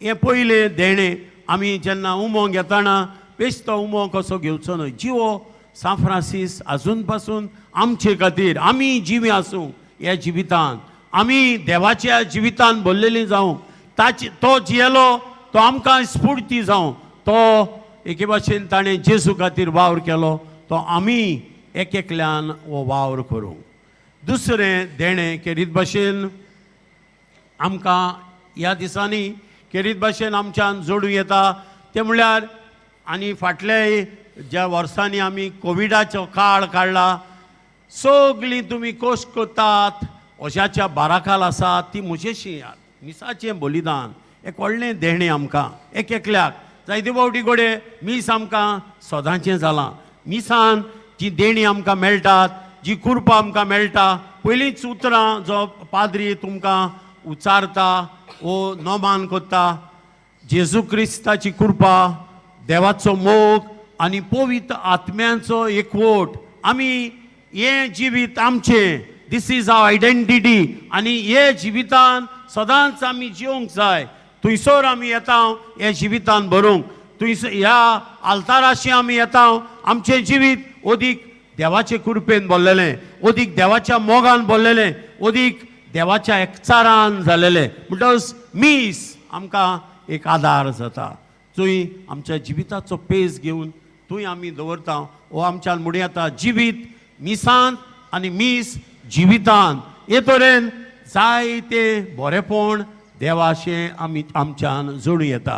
हें पयलें देणें. आमी जेन्ना उमो घेतना बेश्टो उमो कसो घेवचो न्हय. जिवो सांत फ्रांसीस आजून पासून आमचे खातीर, आमी जिवी आसूं ह्या जिवितान, आमी देवाच्या जिवितान भरलेली जावं, ताची तो जियेलो तो आमकां स्फूर्ती जावं. तो एके भाशेन ताणें जेजू खातीर वावर केलो, तो आमी एक एकल्यान हो वावर करूं. दुसरें देणें केरीत भाशेन आमकां ह्या दिसांनी केरीत भाशेन आमच्यान जोडूं येता तें म्हणल्यार, आनी फाटल्या ज्या वर्सांनी आमी कोविडाचो काळ काडला, सगळीं तुमी कोश करतात अशाच्या बाराखाल आसा ती म्हजेशी मिसाचें बलिदान एक व्हडलें देणें आमकां एक एकल्याक. जायते फावटी घडये मीस आमकां सदांचें जालां. मिसान जी देणीं आमकां मेळटात, जी कुरपा आमकां मेळटा, पयलींच उतरां जो पाद्री तुमकां उच्चारता वो नोमान करता, जेजू क्रिस्ताची कृपा, देवाचो मोग आनी पवित्र आत्म्यांचो एकवट, आमी हें जिवीत आमचें, this is our identity. आनी हे जिवितान सदांच आमी जिवंक जाय. थंयसर आमी येता हे जिवितान भरूंक, थंयसर ह्या आल्ताराशी आमी येता, आमचें जिवीत अदीक देवाचे कृपेन भरलेलें, अदीक देवाच्या मोगान भरलेलें, अदीक देवाच्या एकचारान जालेलें. म्हणटकच मीस आमकां एक आदार जाता. थंय आमच्या जिविताचो पेज घेवन थंय आमी दवरता हो आमच्यान म्हणूं येता जिवीत मिसान आनी मीस जिवितान. हे तरेन जायते बरेपण देवाशें आमी आमच्यान जोडूं येता.